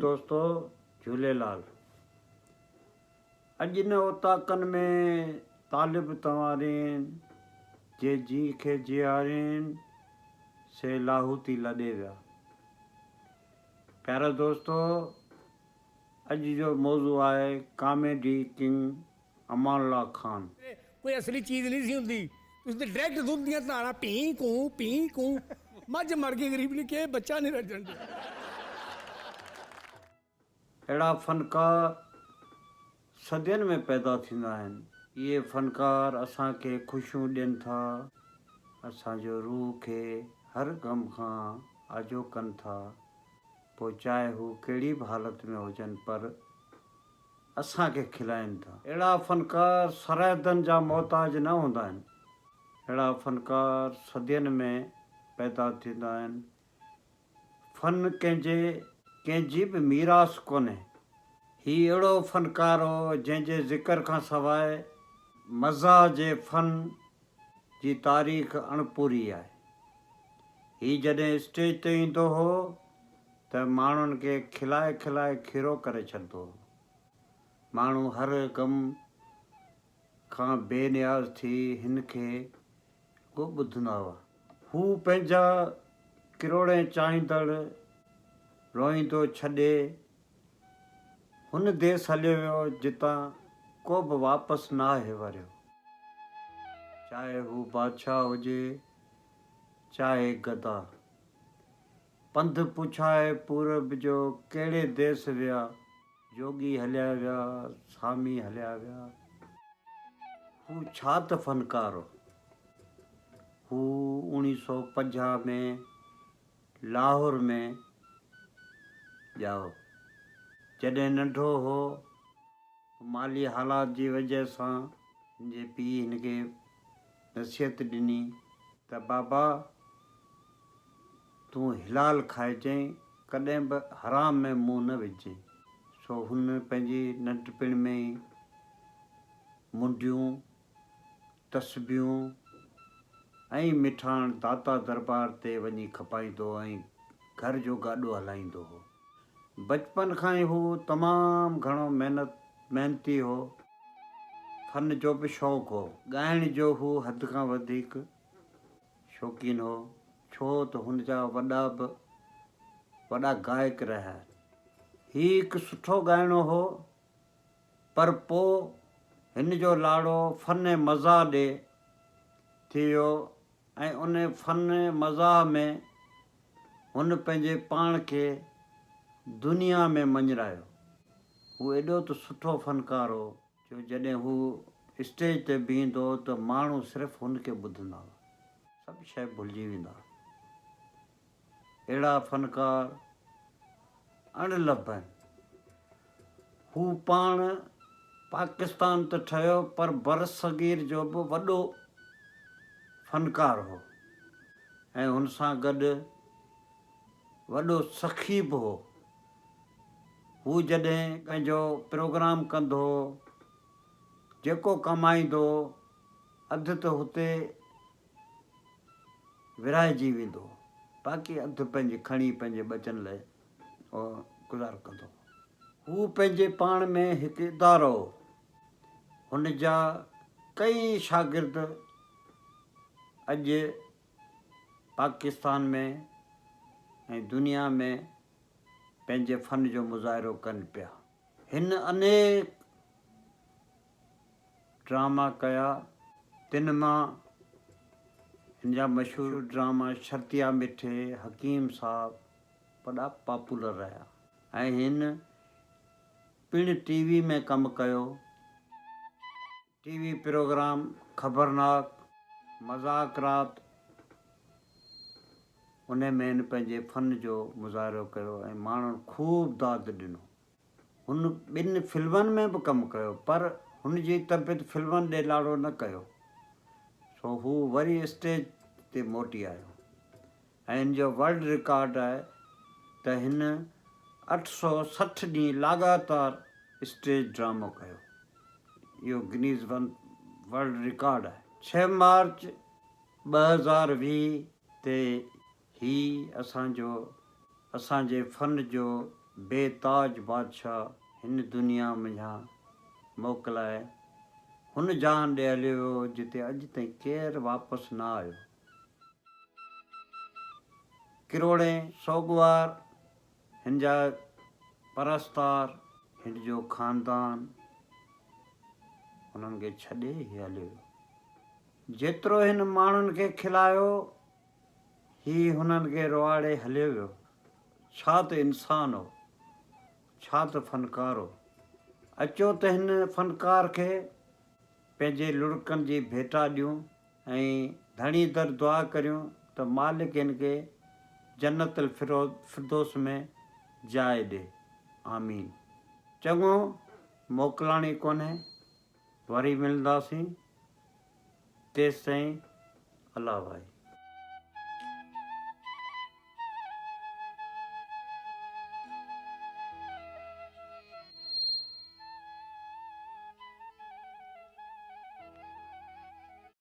دوستو جهوليلال اڄ نه اوطاقن ۾ طالب تنوارين جي جيء کي جيارين سي لاهوتي لڏي ويا. پيارا دوستو اڄ جو موضوع آهي ڪاميڊي ڪنگ امان الله خان. کوئی اصلی چیز نہیں سی ہوندی تسی تے ڈائریکٹ دودھ دیاں دھاراں پیں کوں پیں کوں مجھ مر گئی غریب نے کہ بچہ نہیں رجن دیا۔ اهڙا فنڪار صدين ۾ پيدا ٿيندا آهن. اهي فنڪار اسان کي خوشيون ڏين ٿا، اسان جو روح کي هر غم کان آجو ڪن ٿا، پوء چاهي هو ڪهڙي به حالت ۾ هجن پر اسان کي کلائين ٿا. اهڙا فنڪار سرحدن جا محتاج نه هوندا آهن. اهڙا فنڪار صدين ۾ پيدا ٿيندا آهن. فن ڪنهن جي ڪنهن جي به ميراث ڪونهي. هي اهڙو فنڪار هو جنهن جي ذڪر کان سواء مزاح جي فن جي تاريخ اڻپوري آهي. هي جڏهن اسٽيج تي ايندو هو ته ماڻهن کي کلائي کلائي کيرو ڪري ڇڏندو هو. ماڻهو هر غم کان بي نياز ٿي هن کي رڳو ٻڌندا هئا. هو پنهنجا ڪروڙين چاهيندڙ روئيندو ڇڏي هن ديس هليو ويو جتان ڪو به واپس ناهي وريو. چاهي هو بادشاهه هجي چاهي گدا. پنڌ پڇائي پورب جو ڪهڙي ديس ويا، جوڳي هليا ويا، سامي هليا ويا. هو ڇا ته فنڪار هو. هو اوڻيهه سو 50 ۾ لاهور ۾ ڄائو. جڏهن ننڍو هو، مالي حالات جي وجهه سان هن جي پيء هن کي نصيحت ڏني ته بابا! تون حلال کائجئين، ڪڏهن به حرام ۾ منهن نه وجهجئين. سو هن پنهنجي ننڍپڻ ۾ ئي منڊيون، تسبيحون ۽ مٺاڻ داتا دربار تي وڃي کپائيندو ۽ گهر جو گاڏو هلائيندو هو. بچپن کان ئي هو تمام گهڻو محنت محنتي هو. فن جو به شوق هو. ڳائڻ جو هو حد کان وڌيڪ شوقين هو، ڇو ته هن جا وڏا به وڏا گائڪ رهيا. هي هڪ سٺو ڳائڻو هو، پر پوء هن جو لاڙو فن مزاح ڏي ٿي ويو ۽ ان فن مزاح ۾ هن پنهنجي پاڻ کي دنيا ۾ مڃرايو. هو ايڏو ته سٺو فنڪار هو جو جڏهن هو اسٽيج تي بيهندو هو ته ماڻهو صرف هن کي ٻڌندا هئا، سڀ شيء ڀلجي ويندا هئا. اهڙا فنڪار اڻ لڀ آهن. هو پاڻ پاڪستان ته ٺهيو پر برصغير جو به وڏو فنڪار هو ۽ هن سان گڏ وڏو سخي به هو. هو جڏهن پنهنجو پروگرام ڪندو هو، جيڪو ڪمائيندو هو، اڌ ته هتي ورهائجي ويندو هو، باقي اڌ پنهنجي کڻي پنهنجي ٻچن لئه گذارو ڪندو هو. هو پنهنجي پاڻ ۾ هڪ ادارو هو. هن جا ڪئين شاگرد اڄ پاڪستان ۾ ۽ دنيا ۾ پنهنجي فن جو مظاهرو ڪن پيا. هن انيڪ ڊراما ڪيا، تن مان هن جا مشهور ڊراما شرطيا مٺي، حڪيم صاحب وڏا پاپولر رهيا ۽ هن پڻ ٽي وي ۾ ڪم ڪيو. ٽي وي پروگرام خبرناڪ مذاق رات انهي ۾ هن پنهنجي فن جو مظاهرو ڪيو ۽ ماڻهن خوب داد ڏنو. هن ٻن فلمن ۾ به ڪم ڪيو پر هن جي طبيعت فلمن ڏي لاڙو نه ڪيو سو هو وري اسٽيج تي موٽي آيو. ۽ هن جو ورلڊ رڪارڊ آهي ته هن 860 ڏينهن لاڳاتار اسٽيج ڊرامو ڪيو. اهو گنيز ورلڊ رڪارڊ آهي. 6 مارچ 2020 تي هي اسان جو اسان جي فن جو بي تاج بادشاهه هن دنيا منجهان موڪلائي هن جهان ڏي هليو ويو جتي اڄ تائين ڪير واپس نه آيو. ڪروڙين سوڳوار هن جا پرستار، هن جو خاندان هنن کي ڇڏي هي هليو ويو. جيترو هن ماڻهن کي کلايو، هي هنن کي روئاڙي هليو ويو. ڇا ته انسان هو، ڇا ته فنڪار هو. اچو ته هن فنڪار کي پنهنجي لڙڪن جي ڀيٽا ڏيون ۽ ڌڻي در دعا ڪريون ته مالڪ هن کي جنت الفردوس ۾ جاء ڏي. آمين. چڱو موڪلاڻي ڪونهي، وري ملنداسين، تيستائين الله واهي.